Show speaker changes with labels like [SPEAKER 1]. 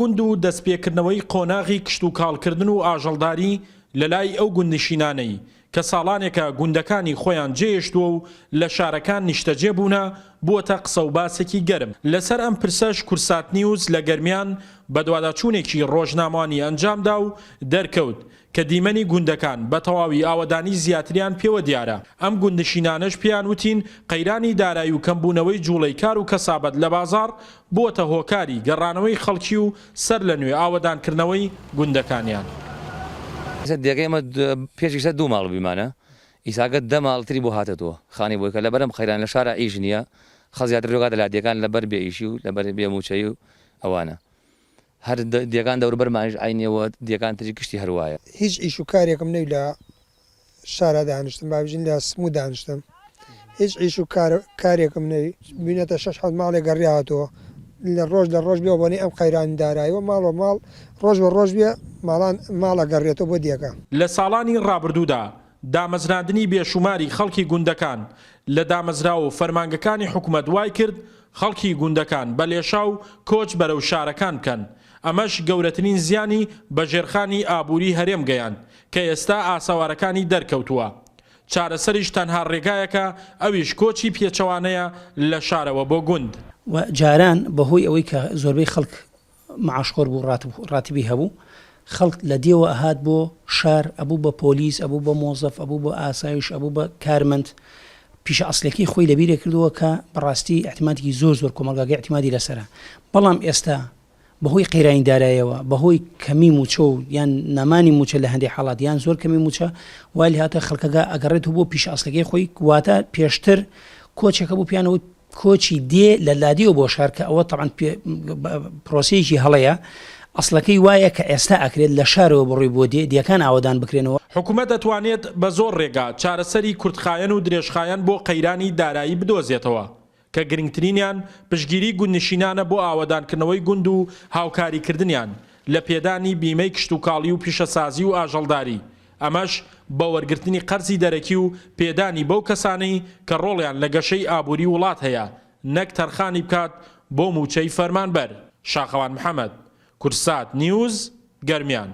[SPEAKER 1] گوند و دەستپێکردنەوەی قۆناغی کشتوکاڵکردن و ئاژەڵداری لەلای ئەو گوندنشینانەی کە ساڵانێکە گوندەکانی خۆیان جێهێشتووە و لە شارەکان نیشتەجێ بوونە، بووەتە قسە و باسێکی گەرم. لەسەر ئەم پرسەش کوردساتنیوز لە گەرمیان بەدواداچوونێکی ڕۆژنامەوانی ئەنجامدا و دەرکەوت کە دیمەنی گوندەکان بە تەواوی ئاوەدانی زیاتریان پێوە دیارە، ئەم گوندنشینانەش پێیان وتین قەیرانی دارایی و کەمبوونەوەی جوڵەی کار و کەسابەت لە بازاڕ بووەتە هۆکاری گەڕانەوەی خەڵکی و سەر لە نوێ ئاوەدانکردنەوەی گوندەکانیان.
[SPEAKER 2] ئیسە دێگەی ئێمە پێش ئیسە دوو ماڵ بیمانە ئیساگە دە ماڵ تری بۆ هاتەتوە خانی بۆی کە لەبەرم قەیران لە شارا ئیش نیە خەڵک زیاتر رۆگاتە لادێکان لەبەر بێ ئیشی و لەبەر بێ موچەیی و ئەوانە هەر دێکان دەوروبەرمانیش عەینیە و دێکان تری گشتی هەر وایە.
[SPEAKER 3] هیچ ئیش و کارێکم نەوی لە شارا دانیشتم با بژین لە سمو دانیشتم هیچ ئیش و کار کارێکم نەوی بینێتە شەش حەوت ماڵێ گەڕیا هاتووە لە ڕۆژ لە ڕۆژ بێ بۆنەی ئەم قەیرانی دارایەوە ماڵ وە ماڵ ڕۆژ وە ڕۆژ بێ ماڵان ماڵ ئەگەڕێتەوە بۆ دێکە.
[SPEAKER 1] لە ساڵانی ڕابردوودا دامەزراندنی بێشوماری خەڵکی گوندەکان لە دامەزراوە و فەرمانگەکانی حکومەت وایکرد خەڵکی گوندەکان بە لێشاو کۆچ بەرەو شارەکان بکەن، ئەمەش گەورەترین زیانی بە ژێرخانی ئابووری هەرێم گەیاند کە ئێستا ئاسەوارەکانی دەرکەوتووە. چارەسەریش تەنها ڕێگایەکە ئەویش کۆچی پێچەوانەیە لە شارەوە بۆ گوند.
[SPEAKER 4] و جاران بەهۆی ئەوەی کە زۆربەی خەڵک معاشخۆر بوو ڕاتبی هەبوو خەڵک لە دێوە ئەهات بۆ شار ئەبوو بە پۆلیس ئەبوو بە مۆزەف ئەبوو بە ئاسایش ئەبوو بە کارمەند پیشە ئەسلەکەی خۆی لەبیرێ کردووە کە بەڕاستی ئیعتمادێکی زۆر زۆر کۆمەڵگاکە ئیعتمادی لەسەرە بەڵام ئێستا بەهۆی قەیرانی دارایەوە بەهۆی کەمی موچە و یان نەمانی موچە لە هەندێک حاڵات یان زۆر کەمی موچە وای لێهاتە خەڵکەکە ئەگەڕێتەوە بۆ پیشە ئەسلەکەی خۆی واتە پێشتر کۆچێکە بوو پیانەوە کۆچی دێ لە لادێوە بۆ شار کە ئەوە تەبعەن پرۆسەیەکی هەڵەیە، ئەسڵەکەی وایە کە ئێستا ئەکرێت لە شارەوە بڕۆی بۆ دێ، دێکان ئاوەدان بکرێنەوە.
[SPEAKER 1] حکومەت ئەتوانێت بە زۆر ڕێگا چارەسەری کورتخایەن و درێژخایەن بۆ قەیرانی دارایی بدۆزێتەوە کە گرنگترینیان پشتگیری گوندنشینانە بۆ ئاوەدانکردنەوەی گوند و هاوکاریکردنیان لە پێدانی بیمەی کشتوکاڵی و پیشەسازی و ئاژەڵداری ئەمەش بە وەرگرتنی قەرزی دەرەکی و پێدانی بەو کەسانەی کە ڕۆڵیان لە گەشەی ئابووری وڵات هەیە نەک تەرخانی بکات بۆ مووچەی فەرمانبەر. شاخەوان محەمەد، کوردسات نیوز، گەرمیان.